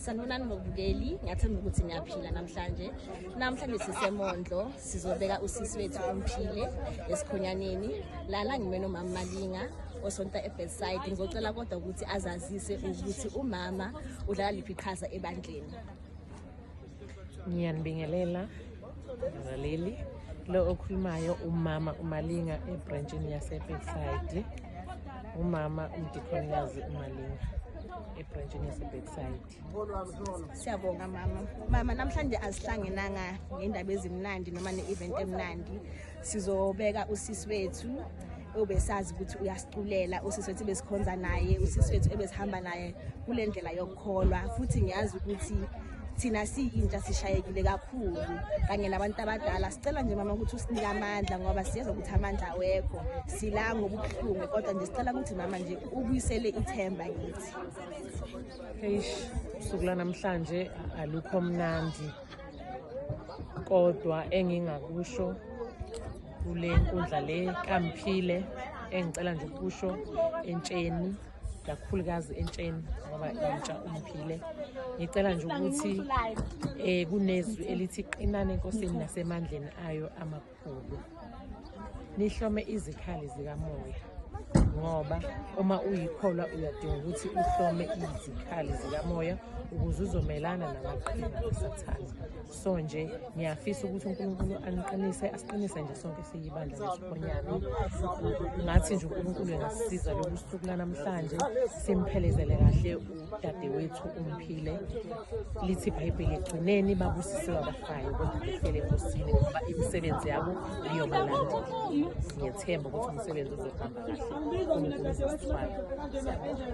Sanibonani babukeli, ngiyathemba ukuthi niyaphila namhlanje. Namhlanje siseMondlo, sizobeka usisi wethu uMphile esikhonyaneni. Lana ngime nomama Malinga osonta eBedside. Ngizocela kodwa ukuthi azazise ukuthi umama udlala liphi iqhaza ebandleni. Ngiyanibingelela mlaleli. Lo okhulumayo umama uMalinga ebranchini yaseBedside. Umama umdikhonikazi uMalinga ebranchini yaseBedside. Siyabonga mama. Mama, namhlanje asihlangenanga ngendaba ezimnandi noma ne-event emnandi. Sizobeka usisi wethu obesazi ukuthi uyasiculela, usisi wethu besikhonza naye, usisi wethu ebesihamba naye kule ndlela yokukholwa. Futhi ngiyazi ukuthi thina siyintsha sishayekile kakhulu kanye nabantu abadala. Sicela nje mama ukuthi usinike amandla, ngoba siyezwa ukuthi amandla awekho, sila ngobuhlungu, kodwa nje sicela ukuthi mama nje ubuyisele ithemba kithi. Eish, usuku lanamhlanje alukho mnandi, kodwa engingakusho kule nkundla le kaMphile, engicela nje ukusho entsheni, kakhulukazi entsheni, ngoba intsha uMphile, ngicela nje ukuthi kunezwi elithi qinani enkosini nasemandleni ayo amakhulu, nihlome izikhali zikamoya, ngoba uma uyikholwa uyadinga ukuthi uhlome izikhali zikamoya ukuze uzomelana namaqhinga kaSathane. So nje ngiyafisa ukuthi uNkulunkulu aniqinise, asiqinise nje sonke siyibandla lesikhonyane. Ngathi nje uNkulunkulu engasisiza lobu suku lanamhlanje, simphelezele kahle udadewethu uMphile. Lithi iBhayibheli, egcineni babusisiwe abafayo kodwa befele enkosini, ngoba imisebenzi yabo iyobalandela. Ngiyethemba ukuthi umsebenzi uzohamba kahle, uNkulunkulu uzosithwala. Siyabonga.